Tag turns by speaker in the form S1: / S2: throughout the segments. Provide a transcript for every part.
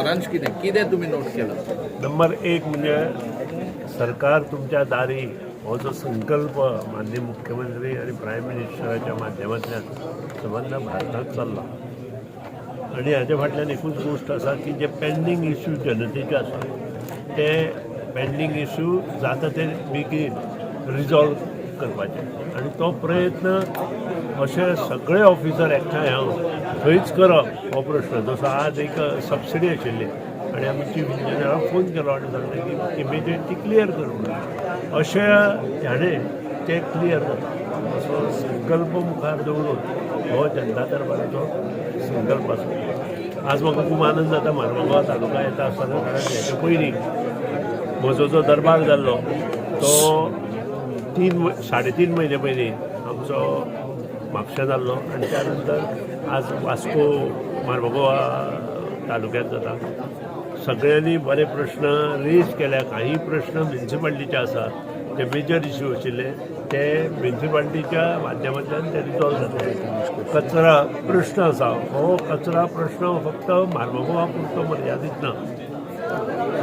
S1: सारांश कितें कितें तुमी नोट केला?
S2: नंबर एक म्हणजे सरकार तुमच्या दारी हो जो संकल्प माननीय मुख्यमंत्री आणि प्रायम मिनिस्टराच्या माध्यमांतल्यान संबंद भारतांत चल्ला आनी हाज्या फाटल्यान एकूच गोश्ट आसा की जे पेंडींग इश्यू जनतेचे आसा ते पेंडींग इश्यू जाता ते बेगीन रिजॉल्व करपाचे आनी तो प्रयत्न अशे सगळे ऑफिसर एकठांय येवन थंयच करप हो प्रश्न. जसो आज एक सबसिडी आशिल्ली आनी आमी चीफ इंजिनियराक फोन केलो आनी सांगलें की इमिजिएट ती क्लियर कर म्हणून. अशें हाणें तें क्लियर जाता असो संकल्प मुखार दवरून हो जनता दरबाराचो संकल्प आसा. आज म्हाका खूब आनंद जाता मारमगांव तालुका येता आसतना, कारण हेच्या पयलीं म्हजो जो दरबार जाल्लो तो 3-3.5 म्हयने पयलीं आमचो म्हापशा जाल्लो आनी त्या नंतर आज वास्को मार्मगोवा तालुक्यांत जाता. सगळ्यांनी बरे प्रश्न रेज केल्या. काही प्रश्न म्युन्सिपाल्टीचे आसा, ते मेजर इश्यू आशिल्ले, ते म्युन्सिपाल्टीच्या माध्यमांतल्यान ते रिजॉल्व जातले. कचरा प्रश्न आसा, हो कचरा प्रश्न फक्त मार्मगोवा पुरतो मर्यादीत ना.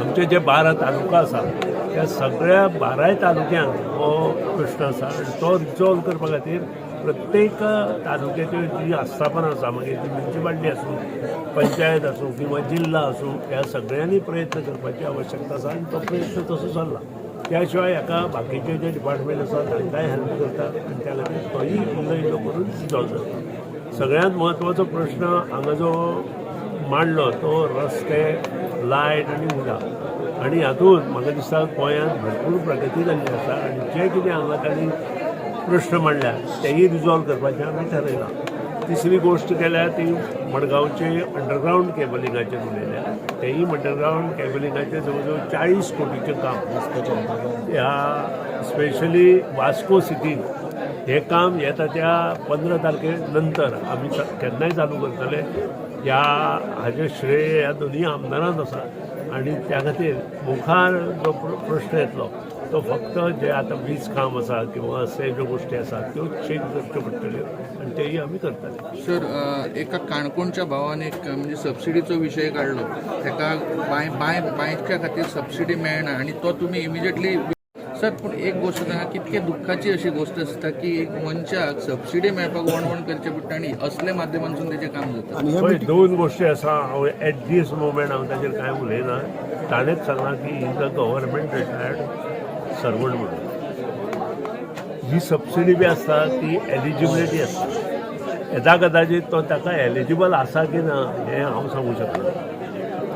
S2: आमचे जे 12 तालुका आसा त्या सगळ्या बाराय तालुक्यांत हो प्रश्न आसा आनी तो रिजॉल्व करपा खातीर प्रत्येक तालुक्याच्यो जी आस्थापनां आसा, मागीर ती म्युन्सिपाल्टी आसूं, पंचायत आसूं किंवा जिल्हा आसूं, ह्या सगळ्यांनी प्रयत्न करपाची आवश्यकता आसा आनी तो प्रयत्न तसो चल्ला. त्या शिवाय हाका बाकीचे जे डिपार्टमेंट आसा तांकांय हेल्प करता आनी त्या खातीर तोय इल्लो इल्लो करून रिजॉल्व जाता. सगळ्यांत म्हत्वाचो प्रश्न हांगा जो मांडलो तो रस्ते, लायट आनी उदक. आनी हातूंत म्हाका दिसता गोंयांत भरपूर प्रगती जाल्ली आसा आनी जे कितें हांगा तांणी प्रश्न मांडल्या तेय रिजॉल्व करपाचें आमी ठरयलां. तिसरी गोश्ट केल्या ती मडगांवचे अंडरग्रावंड केबलिंगाचेर उलयल्या. तेय अंडरग्रावंड केबलिंगाचें जवळ जवळ 40 कोटीचें काम ह्या स्पेशली वास्को सिटीन हें काम येता त्या 15 तारखे नंतर आमी केन्नाय चालू करतले. ह्या हाजें श्रेय ह्या दोनूय आमदारांक आसा आनी त्या खातीर मुखार जो प्रश्न येतलो तो फक्त जे आतां वीज काम आसा किंवा असे ज्यो गोश्टी आसा त्यो चेंज करच्यो पडटल्यो आनी तेय आमी करतले.
S1: सर, एका काणकोणच्या भावान एक म्हणजे सबसिडीचो विशय काडलो. ताका बांय बांय बांयच्या खातीर सबसिडी मेळना आनी तो तुमी इमिजिएटली. सर, पूण एक गोश्ट सांगा, कितके दुख्खाची अशी गोश्ट आसता की एक मनशाक सबसिडी मेळपाक वणवण करचें पडटा आनी असले माध्यमांतसून तेजें काम जाता.
S3: आनी हे
S2: पळय, दोन गोश्टी आसा. हांव एट दीस मोमेंट हांव ताजेर कांय उलयना. ताणेंच सांगलां की is a government retired servant म्हणून. ही सबसिडी बी आसता ती एलिजिबिलिटी आसता. येदा कदाचित तो ताका एलिजिबल आसा की ना हें हांव सांगूं शकना.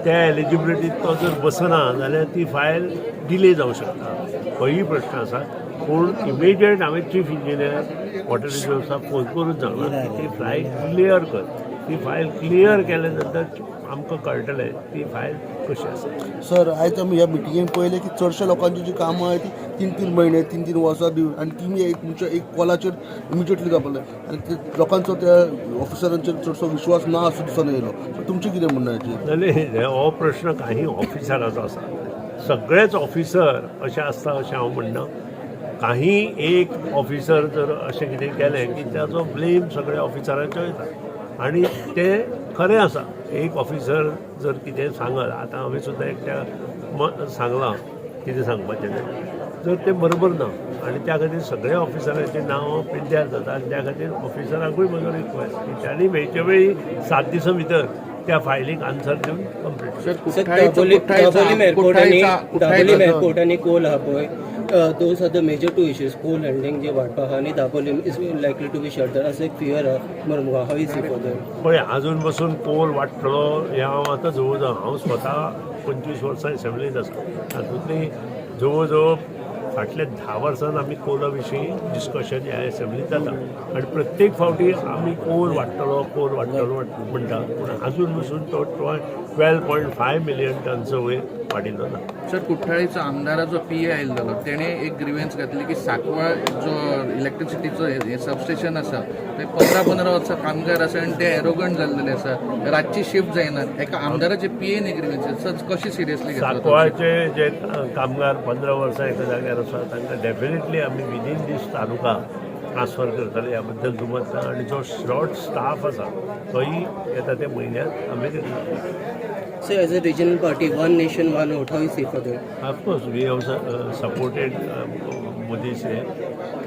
S2: त्या एलिजिबिलिटीत तो जर बसना जाल्यार ती फायल डिले जावं शकता, होय प्रश्न आसा. पूण इमिजिएट हांवें चीफ इंजिनियर वॉटर रिसोर्साक फोन करून सांगलां की ती फायल क्लियर कर. ती फायल क्लियर केल्या नंतर आमकां कळटलें ती फायल कशी आसा.
S3: सर, आयज आमी ह्या मिटिंगेन पळयलें की चडशे लोकांची जी कामां आहाय ती तीन तीन म्हयने, तीन तीन वर्सां दिवन आनी तुमी एक तुमच्या एक कॉलाचेर इमिजिएटली जावपाक आनी ते लोकांचो त्या ऑफिसरांचेर चडसो विश्वास ना असो दिसून येयलो. सो तुमचें कितें म्हणणें हाचेर?
S2: जाल्यार हो प्रश्न काही ऑफिसराचो आसा. सगळेच ऑफिसर अशें आसता अशें हांव म्हणना. काही एक ऑफिसर जर अशें कितें केलें की ताचो ब्लेम सगळ्या ऑफिसरांचेर वयता आनी तें खरें आसा. एक ऑफिसर जर कितें सांगत, आतां हांवें सुद्दां एकट्या सांगलां कितें सांगपाचें तें, जर तें बरोबर ना आनी त्या खातीर सगळ्या ऑफिसरांचें नांव पिड्ड्यार जाता. आनी त्या खातीर ऑफिसरांकूय म्हजो रिक्वेस्ट की तांणी वेळचे वेळी 7 दिसां भितर त्या फायलीक आन्सर दिवन कंप्लीट.
S1: सर,
S4: सर,
S1: कुठ्ठाळीचो
S4: दाबोली दाबोलीम एअरपोर्ट आणि दाबोलीम
S1: कुठ्ठाळीचो
S4: एअरपोर्ट आणि कोल हा पळय, those are the major two issues. Coal handling जे वाडपा आहा आनी Dabolim is likely to be shut down असो एक फियर आहा Mormugao. How is for that?
S2: पळय, अजून बसून कोल वाडटलो हें हांव आतां जवळ जवळ, हांव स्वता 25 वर्सां एसेंब्लीत आसा. तातूंतली जवळ जवळ फाटल्या 10 वर्सान आमी कोला विशीं डिस्कशन ह्या एसेंब्लीत जाता आनी प्रत्येक फावटी आमी कोल वाडटलो, कोल वाडटलो म्हणटा, पूण अजून बसून तो 12.5 मिलियन टनचो वयर वाडिल्लो ना.
S1: सर, कुठ्ठाळीचो आमदाराचो पीए आयिल्लो, तेणे एक ग्रिव्हन्स घातली की सांकवाळ जो इलेक्ट्रिसिटीचो हे सबस्टेशन आसा ते 15 15 वर्सां कामगार आसा आनी ते एरोगंट जाल्लेले आसा, रातची शिफ्ट जायना. एका आमदाराचे पीएन ग्रिव्हन्स, सर, कशी सिरियसली घेतलो?
S2: सांकवाळचे जे कामगार 15 वर्सां एका जाग्यार आसा तांकां डेफिनेटली आमी विदीन दीस तालुका ट्रान्सफर करतले, ह्या बद्दल दुमत ना. आनी जो शॉर्ट स्टाफ आसा तोय येता त्या म्हयन्यात आमी दितले.
S4: Sir, as a regional party, one nation, one vote, how you see for that?
S2: Of course we have supported Modi से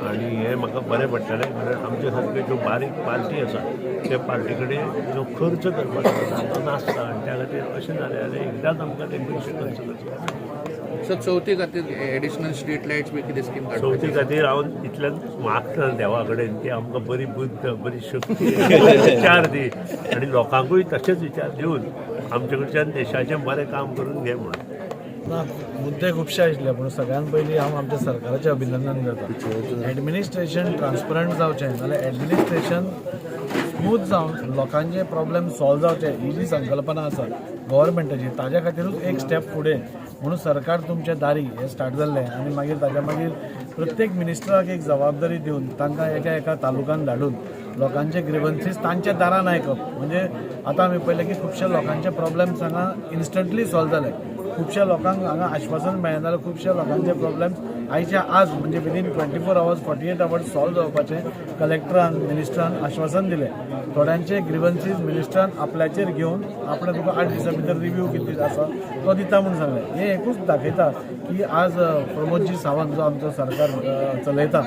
S2: आनी हें म्हाका बरें पडटलें, कारण आमचे सारक्यो ज्यो बारीक पार्टी आसा त्या पार्टी कडेन जो खर्च करपाचो आसा तो नासता आनी त्या खातीर अशें जालें जाल्यार एकदांच आमकां ते पयशे खर्च करचे.
S1: सर, चवथी खातीर एडिशनल स्ट्रीट लायट्स बी कितें स्कीम काडपाची?
S2: चवथी खातीर हांव इतल्यान मागता देवा कडेन की आमकां बरी बुद्द, बरी शक्ती, विचार दी आनी लोकांकूय तशेंच विचार दिवन आमचे कडच्यान देशाचें बरें काम करून घे म्हणून.
S5: ना, मुद्दे खुबशे आशिल्ले, पूण सगळ्यान पयलीं हांव आमच्या सरकाराचें अभिनंदन करता. एडमिनिस्ट्रेशन ट्रान्सपरंट जावचें नाल्यार एडमिनिस्ट्रेशन स्मूथ जावन लोकांचे प्रॉब्लेम सॉल्व जावचे, ही जी संकल्पना आसा गव्हर्मेंटाची, ताज्या खातीरूच एक स्टेप फुडें म्हणून सरकार तुमच्या दारी हें स्टार्ट जाल्लें. आनी मागीर ताज्या मागीर प्रत्येक मिनिस्टराक एक जबाबदारी दिवन तांकां एका एका तालुक्यान धाडून लोकांचे ग्रिवन्सीस तांच्या दारान आयकप. म्हणजे आतां आमी पळयलें की खुबश्या लोकांचे प्रॉब्लेम्स हांगा इन्स्टंटली सॉल्व जाले. खुबश्या लोकांक हांगा आश्वासन मेळना जाल्यार खुबश्या लोकांचे प्रॉब्लेम्स आयच्या आज, म्हणजे within 24 hours, 48 hours solve जावपाचें कलेक्टरान, मिनिस्टरान आश्वासन दिलें. थोड्यांचे ग्रिवन्सीस मिनिस्टरान आपल्याचेर घेवन आपणे तुका 8 दिसां भितर रिव्यू कितें आसा तो दिता म्हूण सांगलें. हें एकूच दाखयता की आज प्रमोदजी सावंत जो आमचो सरकार चलयता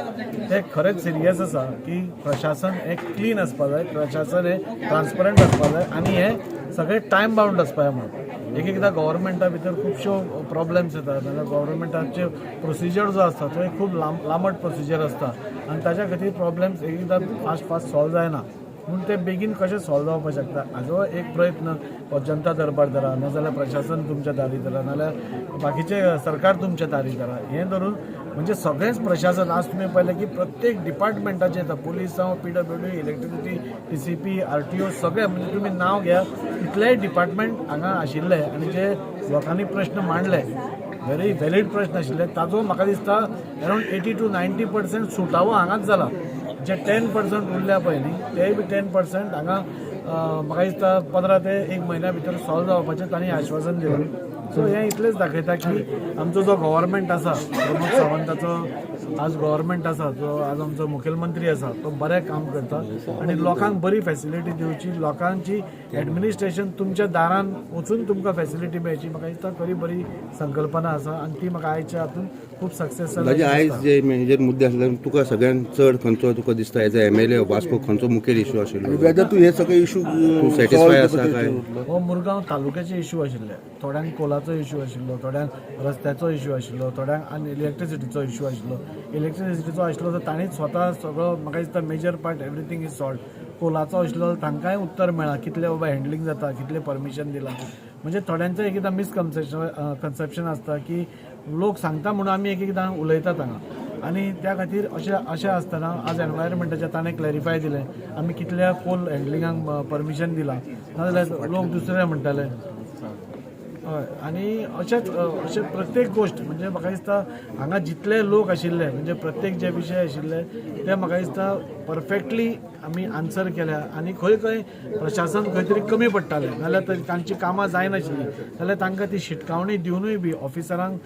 S5: ते खरेंच सिरियस आसा की प्रशासन हें क्लीन आसपा जाय, प्रशासन हें ट्रान्सपरंट आसपा जाय आनी हें सगळें टायम बाउंड आसपा जाय म्हणून. एक एकदां गव्हर्मेंटा भितर खुबश्यो प्रॉब्लेम्स येतात नाल्यार गव्हर्मेंटाचे प्रोसिजर जो आसता तो एक खूब लांबट प्रोसिजर आसता आनी ताच्या खातीर प्रॉब्लेम्स एक एकदां फास्ट फास्ट सॉल्व जायना. पूण ते बेगीन कशें सॉल्व जावपाक शकता हाजो एक प्रयत्न हो जनता दरबार धरा, नाजाल्यार प्रशासन तुमच्या दारी धरा, नाजाल्यार बाकीचे सरकार तुमच्या दारी धरा, हें धरून म्हणजे सगळेंच प्रशासन. आज तुमी पळयलें की प्रत्येक डिपार्टमेंटाचें येता, पोलीस जावं, PWD, electricity, TCP, RTO, सगळे, म्हणजे तुमी नांव घेया तितलेय डिपार्टमेंट हांगा आशिल्ले आनी जे लोकांनी प्रश्न मांडले, व्हेरी व्हॅलीड प्रश्न आशिल्ले, ताजो म्हाका दिसता around 80 to 90% सुटावो हांगाच जाला. जे 10% उरल्या पळय न्ही, तेय बी 10% हांगा म्हाका दिसता 15 ते एक म्हयन्या भितर सॉल्व जावपाचें तांणी आश्वासन दिलां. सो हें इतलेंच दाखयता की आमचो जो गव्हर्मेंट आसा, प्रमोद सावंताचो आज गव्हर्मेंट आसा, जो आज आमचो मुखेलमंत्री आसा, तो बरें काम करता आनी लोकांक बरी फॅसिलिटी दिवची, लोकांची एडमिनिस्ट्रेशन तुमच्या दारान वचून तुमकां फॅसिलिटी मेळची, म्हाका दिसता खरी बरी संकल्पना आसा आनी ती म्हाका आयच्या हातून खूब सक्सेस.
S6: दाजी, आयज जे मेजर मुद्दे आसले, तुका सगळ्यात चड खंयचो तुका दिसता एज अ एमएलए वास्को खंयचो मुखेल इशू आशिल्लो?
S3: वेदर तूं हे सगळे इशू
S6: तूं satisfy आसा काय?
S5: हो मुरगांव तालुक्याचे इशू आशिल्ले. थोड्यांक कोलाचो इशू आशिल्लो, थोड्यांक रस्त्याचो इशू आशिल्लो, थोड्यांक आनी इलेक्ट्रिसिटीचो इशू आशिल्लो. इलेक्ट्रिसिटीचो आशिल्लो तर ताणीच स्वता सगळो म्हाका दिसता major part everything is solve. कोलाचो आशिल्लो, तांकांय उत्तर मेळ्ळां कितले बाबा हँडलिंग जाता, कितले परमिशन दिलां. म्हणजे थोड्यांचें एक एकदां मिसकन्सेप्शन कन्सेप्शन आसता की लोक सांगता म्हणून आमी एक एकदां उलयतात हांगा आनी त्या खातीर अशें अशें आसतना आज एनवायरमेंटाचें ताणें क्लॅरिफाय दिलें, आमी कितल्या कोल हँडलिंगाक परमिशन दिलां, नाजाल्यार लोक दुसरे म्हणटाले. हय, आनी अशेंच अशें प्रत्येक गोश्ट, म्हणजे म्हाका दिसता हांगा जितले लोक आशिल्ले, म्हणजे प्रत्येक जे विशय आशिल्ले ते म्हाका दिसता परफेक्टली आमी आन्सर केल्या. आनी खंय खंय प्रशासन खंय तरी कमी पडटालें नाल्यार तांची कामां जायनाशिल्लीं जाल्यार तांकां ती शिटकावणी दिवनूय बी ऑफिसरांक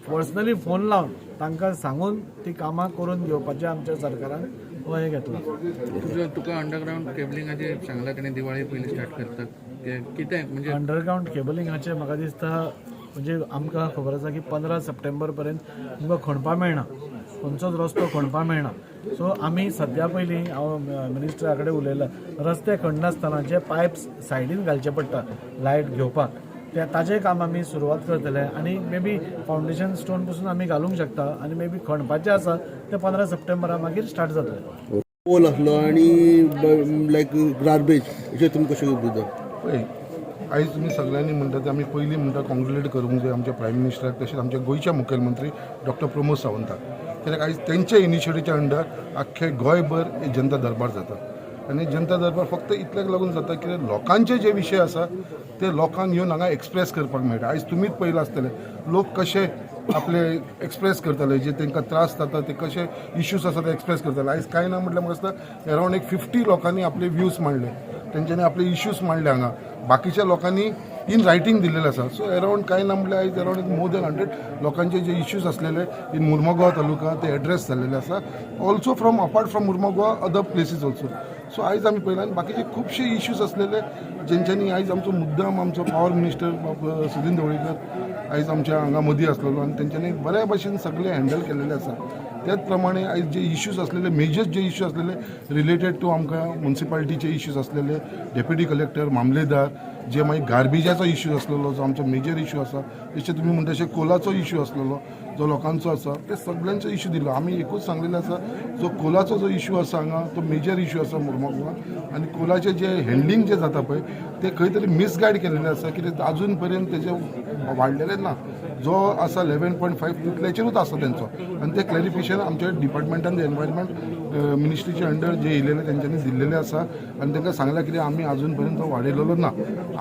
S5: पर्सनली फोन लावन तांकां सांगून ती कामां करून घेवपाचें आमच्या सरकारान हो हें घेतलां.
S1: तुझं तुका अंडरग्रावंड केबलिंगाचेर सांगलां तेणे, दिवाळी पयलीं स्टार्ट करतात ते कितें म्हणजे?
S5: अंडरग्रावंड केबलिंगाचें म्हाका दिसता, म्हणजे आमकां खबर आसा की 15 सप्टेंबर पर्यंत तुमकां खणपा मेळना, खंयचोच रस्तो खणपा मेळना. सो आमी सद्या पयलीं हांव मिनिस्टरा कडेन उलयलां, रस्ते खणनासतना जे पायप्स सायडीन घालचे पडटा लायट घेवपाक ते ताजें काम आमी सुरवात करतले आनी मे बी फावंडेशन स्टोन पसून आमी घालूंक शकता आनी मे बी खणपाचें आसा तें 15 सप्टेंबरा मागीर स्टार्ट जातलें.
S3: पोल आसलो आनी लायक गार्बेज हेचेर तुमी कशें दिता?
S7: पळय, आयज तुमी सगळ्यांनी म्हणटा ते आमी पयलीं म्हणटा कॉंग्रेट्युलेट करूंक जाय आमच्या प्रायम मिनिस्टराक, तशेंच आमच्या गोंयच्या मुखेलमंत्री डॉक्टर प्रमोद सावंताक, कित्याक आयज तेंच्या इनिशिएटिव्हच्या अंडर आख्खे गोंयभर हे जनता दरबार जाता. आनी जनता दरबार फक्त इतल्याक लागून जाता कित्याक लोकांचे जे विशय आसा ते लोकांक येवन हांगा एक्सप्रेस करपाक मेळटा. आयज तुमीच पळयलां आसतलें, लोक कशे आपले एक्सप्रेस करताले, जे तांकां त्रास जाता ते कशे इश्यूज आसा ते एक्सप्रेस करताले. आयज कांय ना म्हटल्यार म्हाका दिसता अरावंड एक 50 लोकांनी आपले व्यूज मांडले, तेंच्यांनी आपले इश्यूज मांडले हांगा. बाकीच्या लोकांनी इन रायटींग दिलेलें आसा. सो अरावंड कांय ना म्हटल्यार आयज अरावंड एक मोर दॅन 100 लोकांचे जे इश्यूज आसलेले इन मुर्मगांव तालुका ते एड्रेस जाल्लेले आसा, also from apart from Mormugao other places also. So आयज आमी पळयला आनी बाकीचे खुबशे इश्यूज आसलेले जेंच्यांनी आयज आमचो मुद्दाम आमचो पावर मिनिस्टर बाब सुदीन ढवळीकर आयज आमच्या हांगा मदीं आसलेलो आनी तेंच्यांनी बऱ्या भशेन सगळें हँडल केलेलें आसा. त्याच प्रमाणे आयज जे इश्यूज आसलेले, मेजर जे इश्यू आसलेले रिलेटेड टू आमकां मुन्सिपालिटीचे इश्यूज आसलेले, डेप्युटी कलेक्टर, मामलेदार, जे मागीर गार्बेजाचो इश्यू आसलेलो, जो आमचो मेजर इश्यू आसा, जशें तुमी म्हणटा तशें कोलाचो इश्यू आसलेलो जो लोकांचो आसा, ते सगळ्यांचो इश्यू दिलो. आमी एकूच सांगलेलें आसा, जो कोलाचो जो इश्यू आसा हांगा, तो मेजर इश्यू आसा मुरमुगांवान आनी कोलाचें जे हँडलिंग जें जाता पळय, तें खंय तरी मिसगायड केलेलें आसा. कित्याक अजून पर्यंत तेजें वाडलेलें ना. जो आसा 11.5 तितल्याचेरूच आसा तेंचो आनी तें क्लॅरिफिकेशन आमच्या डिपार्टमेंटान, एनवायरमेंट मिनिस्ट्रीचे अंडर जे येयलेले तेंच्यांनी दिल्लेलें आसा आनी तांकां सांगलां कितें आमी अजून पर्यंत तो वाडयलेलो ना.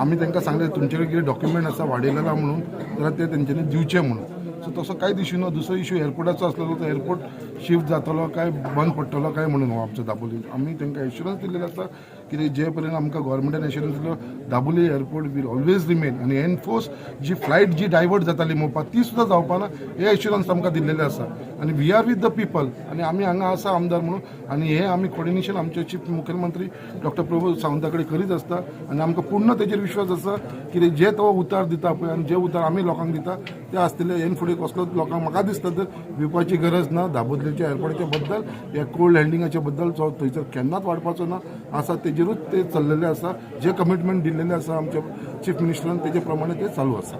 S7: आमी तांकां सांगलें, तुमचे कडेन कितें डॉक्युमेंट आसा वाडयलेला म्हणून, जाल्यार ते तेंच्यांनी दिवचे म्हणून. सो तसो कांयच इश्यू ना. दुसरो इश्यू एअरपोर्टाचो आसलेलो, तो एअरपोर्ट शिफ्ट जातलो काय बंद पडटलो काय म्हणून हो आमचो दाबोली, आमी तांकां एश्युरन्स दिल्लेलो आसा कितें जे पर्यंत आमकां गोवोरमेंटान एश्युरन्स दिलो, Dabolim airport will always remain आनी एनफोर्स जी फ्लायट जी डायवर्ट जाताली मोपा, ती सुद्दां जावपा ना, हे एश्युरन्स आमकां दिल्लेले आसा. आनी we are with the people आनी आमी हांगा आसा आमदार म्हणून आनी हे आमी कोर्डिनेशन आमचे चीफ मुखेलमंत्री डॉक्टर प्रमोद सावंता कडेन करीत आसता आनी आमकां पूर्ण तेजेर विश्वास आसा कितें जे तो उतार दिता पळय आनी जे उतार आमी लोकांक दिता ते आसतले. हेन फुडें कसलोच लोकांक म्हाका दिसता तर भिवपाची गरज ना. दाबोदलेच्या एअरपोर्टाच्या बद्दल या कोल्ड हँडलिंगाच्या बद्दल जो थंयसर केन्नाच वाडपाचो ना आसा, तेजेरूच ते चल्लेले आसा. जे कमिटमेंट दिल्लेले आसा आमच्या चीफ मिनिस्टरान, तेजे प्रमाणे ते चालू आसा.